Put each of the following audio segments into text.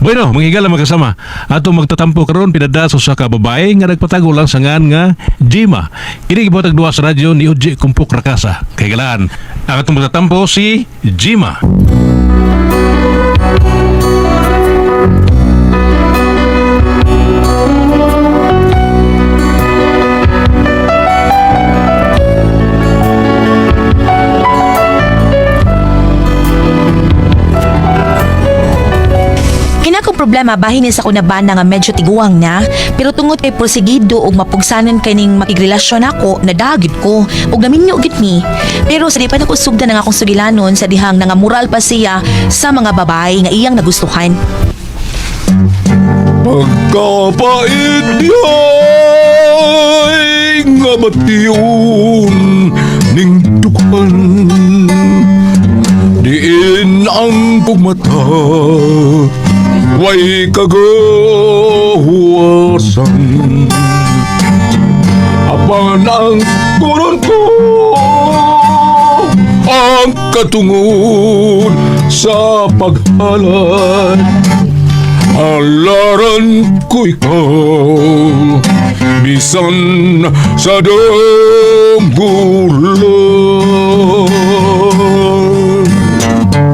Bueno, mga higala mga kasama, ato magtatampo karon pinada sa usa ka babae nga nagpatago lang sa ngan nga Jima. Kini gibuhatag duha sa radyo ni Uji Kumpok Rakasa. Kay galaan, ang atong magtatampo si Jima. Kina kong problema bahin sa kunabana nga medyo tiguang na, pero tungod kay prosigido og mapugsanan kaning makigrelasyon ako, nadagid ko ug naminyo gid mi. Pero sa di pa nako sugdan ang akong sugilanon sa dihang nangamural pa siya sa mga babae nga iyang nagustuhan. Pagkapait diyay nga bation ning dukhan, diin ang pugmata way kagahuwasan, apan ang koron ko ang katungod sa paghalad. Halaran ko ikaw bisan sa dambulan.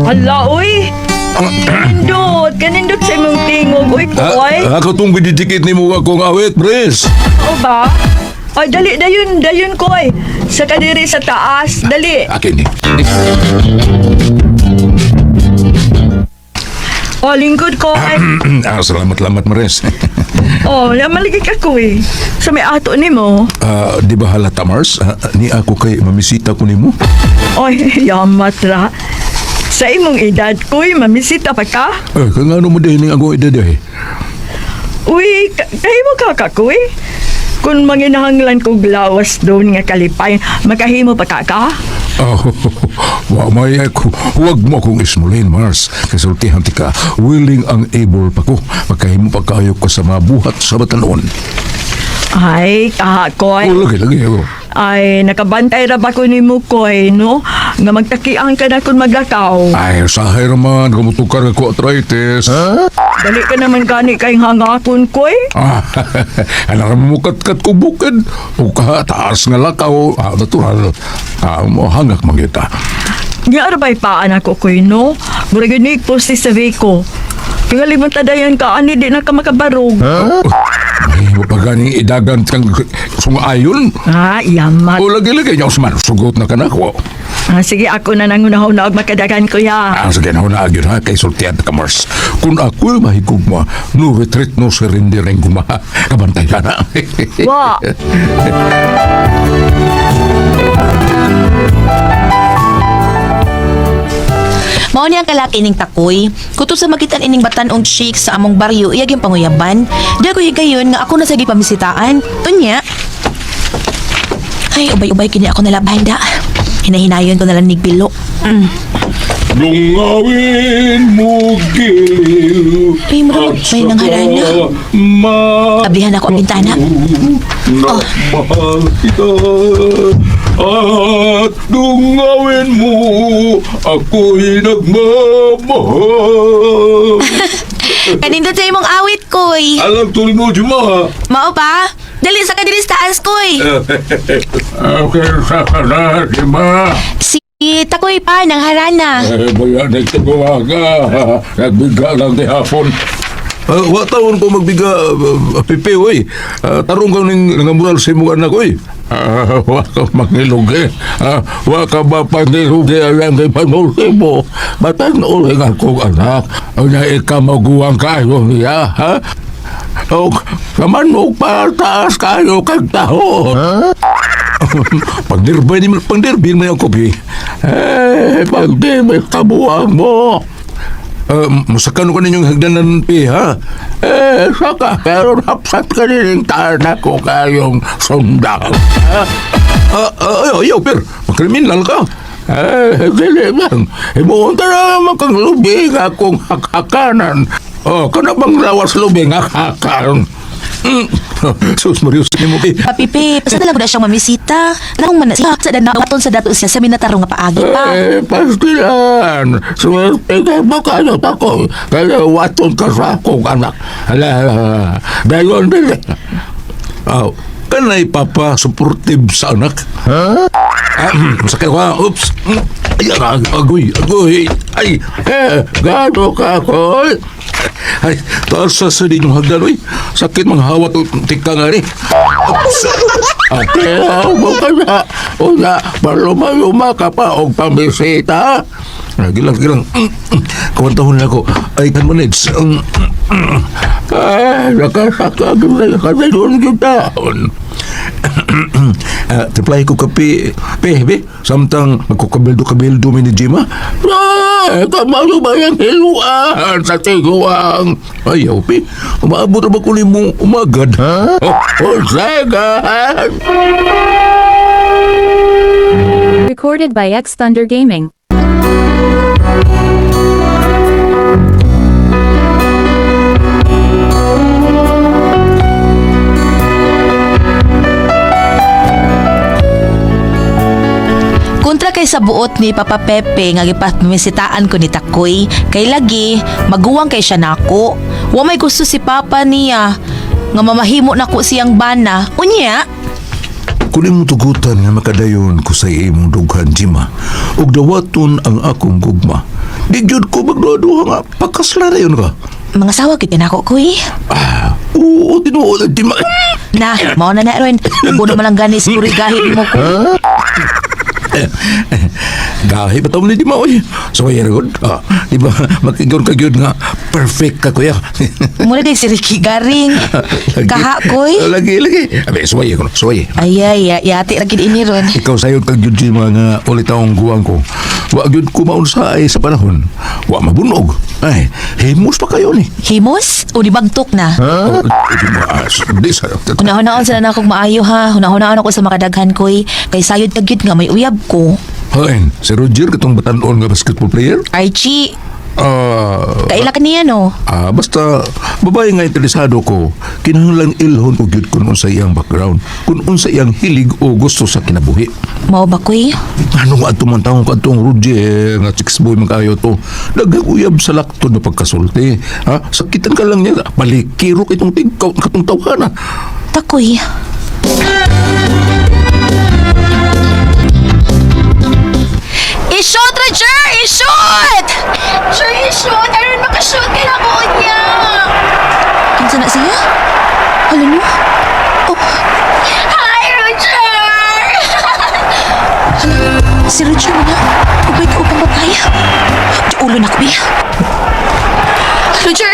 Hala, uy! Kanindot! Kanindot sa imong tingog, uy, koy. Ako tong gididikit ni mo akong awit, Pres. O ba? Ay, dali, dayon, dayon, koy. Sa kadiri sa taas, dali. Akin ni. O, lingkod, koy. Salamat, salamat, Mares. O, maligik ako, eh. Sa may ato ni mo. Di ba halata, Mars? Ni ako kay mamisita ko nimo. Oy, yamat ra. Sa imong edad, koy, mamisita pa ka? Eh, kung ano mo din ang akong edad eh. Uy, kahimo ka ka, koy. Kung manginahanglan kog lawas doon nga kalipay, makahimo pa ka ka? Oh, wa may ako. Huwag mo akong ismulin, Mars. Kasultihan ti ka. Willing ang able pa ko. Magkahimo pa kayo ko sa mga buhat sa batanon. Ay, kaha, koy. Oh, lagi, lagi ako. Ay, nakabantay ra ba ko ni Mukoy, no? Nga magtakiang ka na kung maglakaw. Ay, sahay raman. Kumutukar ako arthritis. Ha? Dali ka naman gani kay hangakon, koy. Ah, alam mo kat-kat ko bukid. O ka, taas nga lakaw. Ah, natural. Ah, mo hangak mangita. Nga arabay paan ako, koy, no? Murag yun poste sa Vico. Tingali mo tadayan ka, ani, di na ka makabarog. Ha? Ay, mapaganing idagan kang sungayon. Ah, yamat. O lagi-lagi niya, Usman. Sugot na ka na ako. Ah, sige, ako na nangunahaw na og makadagan, kuya. Ah, sige na, una agyon ha, kay sultian ka, Mars. Kung ako'y mahigugma, no retreat, no surrender ang gumaha. Kabantay ka na. Wa. Mao ni ang kalaki ning takoy. Kutob sa makitan ining batan-ong chick sa among baryo, iya gyud panguyaban. Di ako higayon nga ako na sa gipamisitaan. Tunya. Ay, ubay-ubay kini ako nalabhan da. Hinahinayon ko na lang nigbilo. Lungawin mo giliw. Ay, murag at may nangharana. saka ma- Ablihan ako ang bintana. Na Oh. mahal kita. At lungawin mo ako'y nagmamahal. Kanindot sa imong awit, koy. Alam tuloy mo, Juma. Mao pa? Dali sa kadiris taas, koy. Okay, sa kana, Juma. Si Takoy pa, nangharana. Eh, bayan, nagtagawa ka. Nagbiga lang di hapon. Wa taon ko magbiga, pipi, oy. Tarong ka ning nangamural sa imong anak, oy. Wa ka mangilugi. Wa ka ba pangilugi ang kay panulti mo. Batan uling akong anak. Unya ika maguwang kayo niya, ha? O, kaman mo pa taas kayo kag taho. Ha? Pagdirbay ni pagdirbin mo yung kopi. Eh, pagdirbay kabuang mo. Masakan ko ninyong hagdanan pi, ha? Eh, saka, pero hapsat ka nining tanak ko kayong sundang. Ha? Ayaw, ayaw, per, makriminal ka. Eh, dili lang. Himuon ta na makang lubing akong hakhakanan. Oh, kana bang lawas lubing hakhakan? Mm. Sus Marius nimo eh. Papipi, basta lang ko na siyang mamisita. Anong man siya sa danawaton sa dato siya sa minatarong nga paagi pa. Eh, pastilan. Swerte ka mo kayo tako. Kaya waton ka sa akong anak. Hala, hala, hala. Dayon din. Oh, kanay papa supportive sa anak. Ha? Ah, sakit ko. Oops. Ay, agoy, agoy. Ay, eh, gado ka ko. Ay, taas sa din yung hagdan, uy. Sakit mga hawat o tika nga rin. Oops. Ate, mo ka na. Una, palumayuma ka pa og pamisita. Ah, gilang, gilang. Kawantahon na ako. Ay, 10 minutes. Ay, nakasakag na kami kita. Ah, Tiplay ko kape. Pe, be, samtang magkukabildo-kabildo mi ni Jima. Ay, kamalo ba yung hiluan sa tiguang? Ay, pe, umaabot na ba ko nimo umagad? Ha? Oh, oh, sagan! Recorded by X Thunder Gaming. Kontra kay sa buot ni Papa Pepe nga gipamisitaan ko ni Takoy, kay lagi maguwang kay siya nako. Wa may gusto si Papa niya nga mamahimo nako siyang bana. Unya, Kung imong tugutan nga makadayon ko sa imong dughan, Jima, ug dawaton ang akong gugma. Di jud ko magduha nga, pagkasla na yun ka. mga sawa gid nako kuy. Ah, oo, tinuod, Jima. Na, mao na na ron. Ubo man lang gani siguro gahit mo ko. Gahi pa taon ni Jima, oy. So, ayan, good. Ah, di ba, makigaw ka gyud nga, perfect ka, kuya. Muna kay si Ricky Garing. Lagi. Kaha koy. Lagi, lagi. Abi, suway ko, suway. Ay ay, yati ra gid ini ron. Ikaw sayo kag gyud Jima nga ulit akong guwang ko. Wa gyud ko maunsa ay sa panahon. Wa mabunog. Ay, himos pa kayo ni. Himos o di bagtok na? Oh, di ba, di sa Hunahunaan sila na akong maayo ha. Hunahunaan ako sa makadaghan koy. Kay sayod ka gyud nga may uyab ko. Hain, si Roger katong batanon nga basketball player. Archie, Ah, kaila ka niya no? Basta babae nga interesado ko, kinahanglan ilhon ko gyud kun unsa iyang background, kun unsa iyang hilig o gusto sa kinabuhi. Mao ba koy? Ano nga atong man taong kadtong Roger nga chicks boy man kayo to. Daghang uyab sa laktod na pagkasulti. Ha? Sakitan ka lang niya. Palikiro itong tigkaw katong tawhana. Takoy. I-shoot, Roger! I-shoot! Sure, i-shoot! Aron makashoot kay ako niya! Kinsa na siya? Hala no? Oh. Hi, Roger! Hala, si Roger mo na. Ubay ka upang babae. Di ulo na ko, eh. Roger!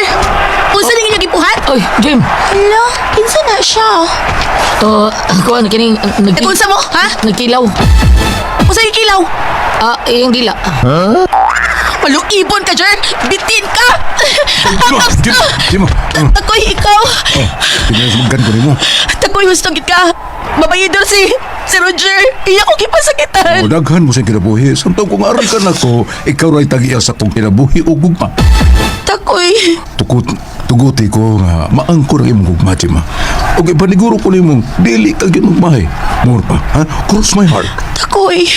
Unsa ning inyong gipuhat? Oy, Jim. Hala, kinsa na siya? Kuan kining nag Nag-unsa mo, ha? Nagkilaw. Unsa kilaw? Ah, iyang dila. Maluibon ka, Jer! Bitin ka! Jima, Jima, Jima. Takoy, ikaw! Oh, tingnan ko nimo. Takoy, hustong gid ka! Babayidor si Roger! Iya ko gipasakitan! O daghan mo sa kinabuhi. Samtang kung aral ka nako, ikaw ray tag-iya sa kong kinabuhi o gugma. Takoy! Tukot, tuguti ko nga maangkor ang imong gugma, Jima. Og ipaniguro ko nimong dili ka gyud magmahay. More pa, ha? Cross my heart. Takoy!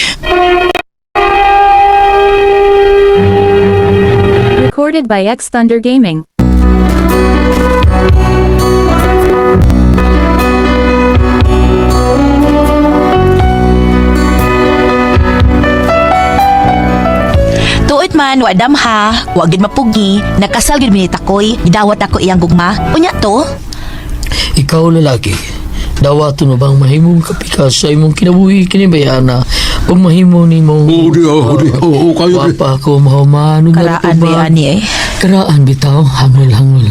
Recorded by X Thunder Gaming. Tuot man, wa damha, wa gid mapugi, nakasal gid mi ni Takoy, gidawat ako iyang gugma. Unya to? Ikaw lalaki. Dawaton mo bang mahimong kapikas sa imong kinabuhi kini bayana ug mahimo nimo. Oo, di, oo, di, oo, kayo, di. Wapa ko mahuman ug Karaan ba ani eh? Karaan bitaw, hangol-hangol.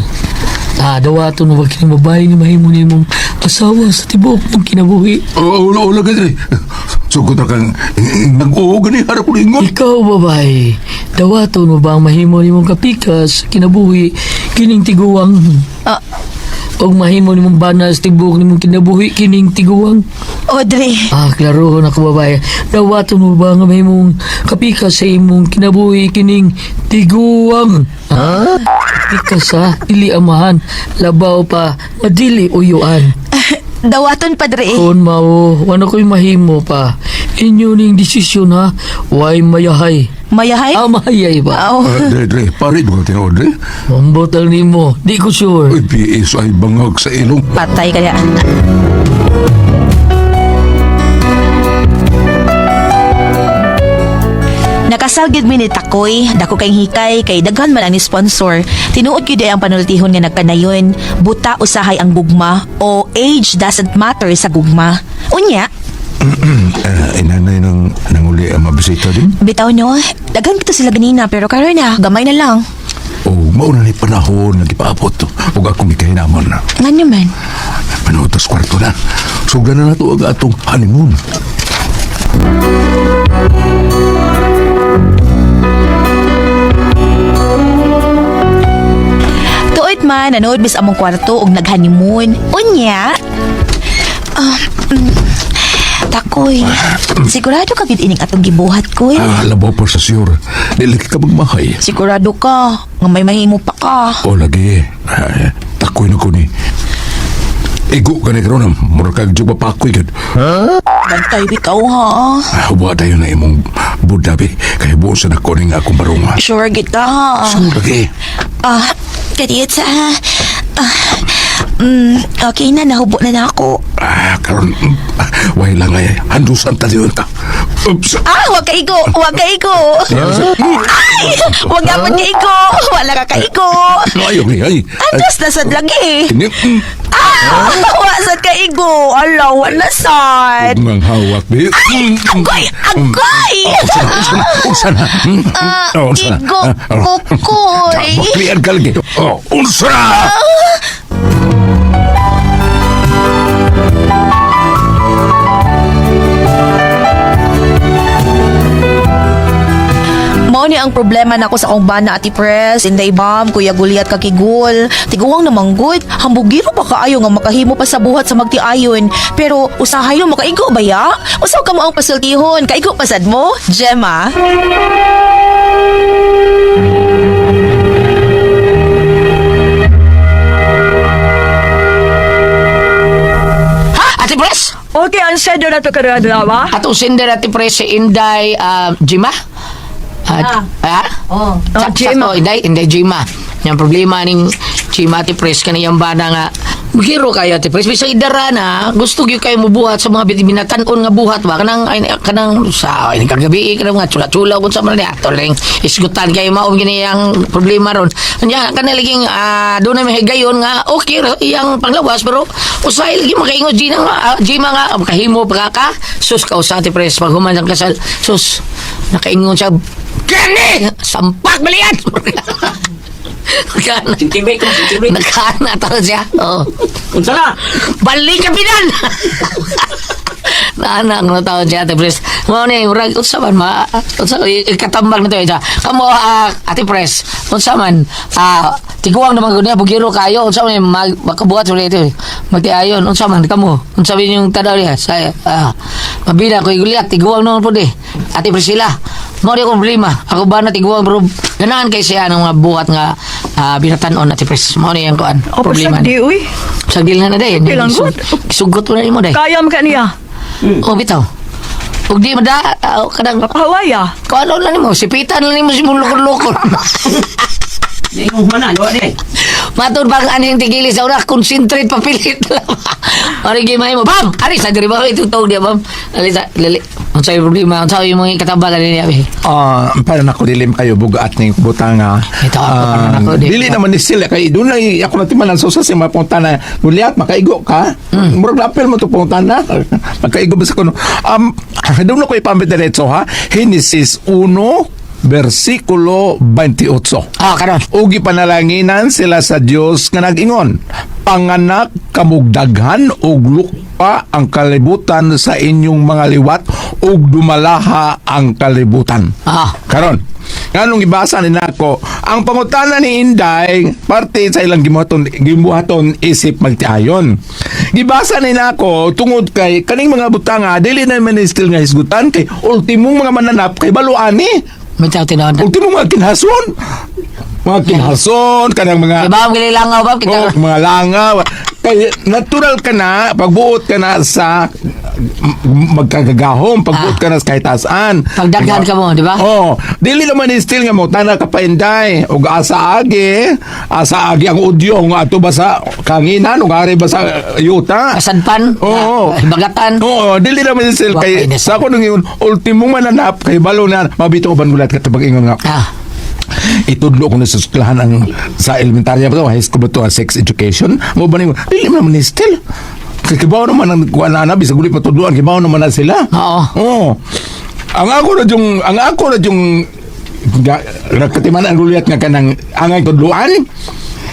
Ah, dawaton mo ba kini babae nga mahimo nimong asawa sa tibuok mong kinabuhi? Oo, oo, lagi diri. Sugod ra kang nag-oo gani harap ko ingon. Ikaw babae, dawaton mo bang mahimo nimong kapikas sa kinabuhi kining tiguang? Ah. Og mahimo nimong bana sa tibuok nimong kinabuhi kining tiguang? Audrey, Ah, klaro na ko babae. Dawaton mo ba nga mahimong kapikas sa imong kinabuhi kining tiguang? Ah? Kapikas ha, dili amahan, labaw pa, madili uyuan. Dawaton, padre. Kon mao, wala ko'y mahimo pa. Inyo ning desisyon ha, way mayahay. Mayahay? Ah, mahayay ba? Aw. Dre, dre, pare ba tinuod, dre? Mambot ang nimo, di ko sure. Uy, PS ay bangag sa ilong. Patay kaya. Nakasal gid mi ni Takoy, dako kay hikay kay daghan man ang ni sponsor. Tinuod gyud ay ang panultihon nga nagkanayon, buta usahay ang gugma o age doesn't matter sa gugma. Unya, Inanay ng nanguli ang mabisita din. Bitaw no, daghan kito sila ganina pero karon na gamay na lang. O, mauna ni panahon nga gipaabot. Ug akong gikahinamon na. Nganyo man. Panood tas kwarto na. Sugdan na nato ang atong honeymoon. Tuoy man, nanood mis among kwarto og nag-honeymoon. Unya, Takoy, sigurado ka gid ining atong gibuhat ko. Ah, labaw pa sa sure. Dili ka magmahay. Sigurado ka nga may mahimo pa ka. O lagi, takoy na ko ni. Igo ka ni karon, mura kag jug papakoy gud. Bantay bitaw ha. Ah, wa dayon na imong budabi kay buo sa nako ning akong barunga. Sure gid ka ha. Sure lagi. Ah, kadiyot sa okay na, nahubo na na ako. Ah, karon way lang ay handusan ta diyon ka. Oops. Ah, wag kaigo, wag kaigo. Ay, wag dapat kaigo. Wala ka kaigo. Ayo ni ay. Andas na sad lagi. Kini Ah, wa sad kaigo. Ala, wala sad. ngang hawak bi. Ay, agoy, agoy. Unsa na? Unsa na? Ah, Oh, unsa na? igo, Ah, oh. kukoy. Maklian ka lagi. Oh, unsa na? Mao ni ang problema nako sa akong bana, Ate Pres, Inday Bam, Kuya Guliat Kakigul. Tiguang namanggod, hambugiro pa kaayo nga makahimo pa sa buhat sa magtiayon. Pero usahay no makaigo ba ya? Usaw ka mo ang pasultihon, kaigo pasad mo, Gemma. Ha, Ate Pres? Okay, ang sender na to karon adlaw. Atong sender Ate Pres si Inday Jima? Ah. Ah? Oh, Sa, Jima. Sa, oh, Inday, Inday Jima. Yang problema ning Jima Ate Pres kaniyang bana nga Giro kayo Ate Pres bisag idara na gusto gyud kayo mubuhat sa mga binatan-on nga buhat ba kanang ay, kanang sa ay, kagabi kanang mga chula-chula kung sa man niya ato ring isgutan kayo mao gini ang problema ron nya kana laging doon na may higayon nga okay ra iyang panglawas pero usahay lagi makaingon Gina nga Jima nga makahimo pa ka sus ka usa Ate Pres pag human ang kasal sus nakaingon siya gani sampak balian. Nagkana. Sintibay ko, sintibay. Nagkana talaga siya. Oo. Unsa na? Balik ka pinan! Naanak na taon siya, Ate Pres. Mao ni, murag, unsa man, ma, unsa, ikatambag na to. Siya. Kamo, Ate Pres, unsa man, tiguang naman ko niya, bugiro kayo, unsa man, makabuhat sa ito. Magtiayon, unsa man, kamo, unsa man yung tanaw niya, sa, mabila ko, iguliak, tiguang naman po di. Ate Priscilla, mao di akong problema. Ako ba na tiguang, bro, ganahan kay siya ng mga buhat nga binatan-on, Ate Pres. Mao ni ang kuan, O, problema. pasag di, uy. Sagdil na na day. Di lang, good. Sugot mo na nimo day. Kaya mo ka niya. O bitaw. Ug di mada kanang Hawaya. kuan lang nimo, sipitan lang nimo si mong lukon-lukon. Di mo man wa di. Matod bang anhing tigili sa una, concentrate papilit lang. Ari gimay mo, bam! Ari sa diri ba ito tog di bam. Ali sa lili. Unsa yung problema? Unsa yung mga katambagan niya? Ah, para nako dilim kayo bugat ning butanga. Ito, ako, para nako, di- Dili naman ni sila kay dunay ako natiman sa sa mga pangutana. Gulyat makaigo ka. Murag lapel mo to pangutana. Makaigo ba sa kuno? Doon ko ipamit diretso ha. Genesis 1 versikulo 28. Ah, karon. Ug gipanalanginan sila sa Dios nga nag-ingon, panganak kamugdaghan ug lukpa ang kalibutan sa inyong mga liwat ug dumalaha ang kalibutan. Ah. Karon, nganong gibasa ni nako, ang pangutana ni Inday parte sa ilang gibuhaton isip magtiayon. Gibasa ni nako tungod kay kaning mga butanga dili na man still nga hisgutan kay ultimong mga mananap kay baluani. May tao tinuod. Ultimo mga kinhason. Mga kinhason kanang mga Diba ang gililangaw ba? Kita oh, mga langaw. Kay natural ka na pagbuot ka na sa magkagagahom, pagbuot ka na sa kahit asaan. Pagdaghan ka mo, di ba? Oh, dili naman ni still nga mo tana ka painday og asa agi, asa agi ang udyo nga ato ba sa kanginan ug ari ba sa yuta. Kasadpan, Oo. ah, bagatan. Oo, dili naman ni still Wa kay kay na sa ako nung ingon ultimo mananap kay balo na mabito ko bangulat ka tubag ingon nga itudlo ko na sa eskwelahan ang sa elementarya ba to, high school ba to, sex education. Mo ba ningon, dili man naman ni still. Kay kibaw naman ang kuan na bisag uli patudloan, kibaw naman na sila. Oo. Oo. Ang ako na yung nakatiman ang rulyat nga kanang angay tudloan.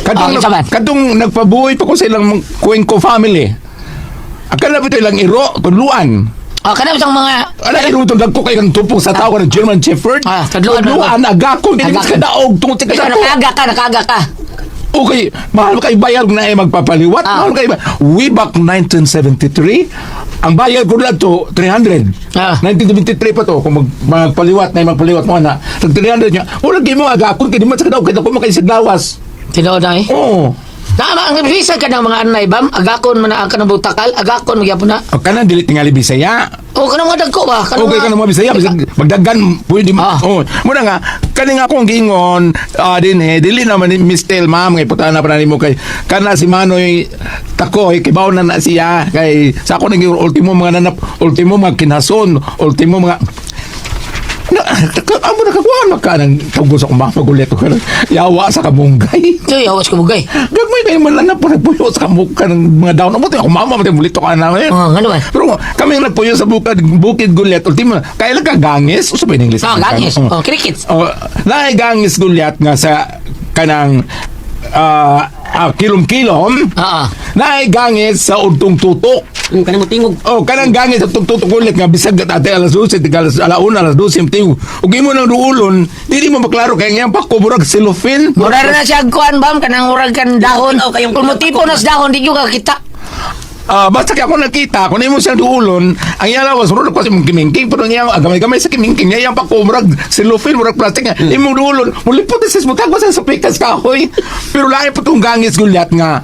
Katong, Ah, kinsa man? katong nagpabuhi pa ko sa ilang Cuenco family. Akala ba ito ilang iro, tudloan. Ah, kana bitang mga Ala iro itong dagko kay kang tupong sa tao ng German Shepherd. Ah, tudloan, Tudloan, agakon, dili Agakon. ka daog tungod sa Ikaw, kadako. nakaaga ka, nakaaga ka. Okay, mahal kay bayad na ay magpapaliwat. Ah. Mahal kay way back 1973, ang bayad ko na to 300. 1973 pa to kung magpaliwat na magpaliwat mo na. Tag 300 niya. Wala kay mo agakon kay di man sa kadaog kay dako man kay sa lawas. Tinuod na eh. Oo. Tama, ang bisa ka ng mga anay, bam. Agakon man na ang kanang butakal, agakon magyapon na. O kanan dili tingali Bisaya. O, kanang mga dagko ba? Kanang Okay mga- ka na mga Bisaya, bisag magdaggan pwede mo. Oh, muna nga kani nga akong giingon din eh dili naman ni Miss Tel ma'am ngay putana pa na nimo kay kana si Manoy Takoy kibaw na na siya kay sa ako nang ultimo mga nanap, ultimo mga kinason, ultimo mga na, amo nakakuha maka nang tawag sa akong magulit ko yawa sa kamunggay. Uy, awas ka bugay. Gagmay kayo man lang na puyo sa kamuka ng mga daon. Amo ako mama mo mulito ka na. Eh. Oh, ngano ba? Pero kami ang nagpuyo sa bukid, bukid gulyat. Ultimo, kailan ka gangis? Usa ba in English? Ah, gangis. Oh. Oh, crickets. Oh, naay gangis gulyat nga sa kanang kilom-kilom. Ah, ah. Naay gangis sa udtong tutok. Ang kanang mo tingog. Oh, kanang gangis sa udtong tutok ulit nga bisag ate alas 12, tig alas alauna, alas 12 tingog. Ug imo nang duulon, dili mo maklaro kay ngayang pako murag cellophane. Mura na siya kuan bam kanang murag kan dahon. Oh, kayong- Kung motipo na sa dahon di ko kakita. Ah, basta kay ako nakita, kung imo siyang duulon, ang iya lawas murag kasi mong kimingking, pero niya gamay-gamay sa kimingking niya iyang pako murag cellophane, murag plastic nga. Imong duulon, mulipot sa mutagwas sa pikas kahoy. Pero lain pa tong gangis gulyat nga.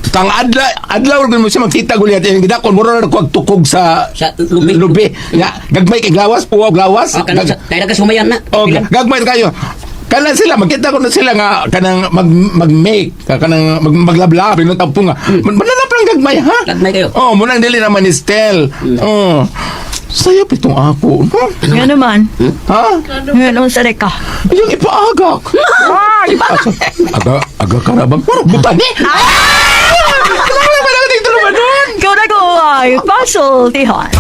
Tang adlaw adlaw ra mo siya makita gulyat iyang gidakon mura na kuwag tukog sa Sa lubi. lubi. Ya, gagmay kay lawas, puwaw lawas. Ah, kanang kay nagkasumayan na. Oh, gagmay kayo. Kana sila magkita ko na sila nga kanang mag mag-make kanang mag, maglablab inong tampo nga. Mananap lang gagmay ha. Gagmay kayo. Oh, muna dili naman ni Stel. Oh. Sayop itong ako. No? Nga naman. Ha? Nga naman sa reka. Yung ipaagak. Aga aga ka na bang Parang butan eh. Ah! Kailangan pa natin ito naman nun. Ikaw na ko ay pasultihan.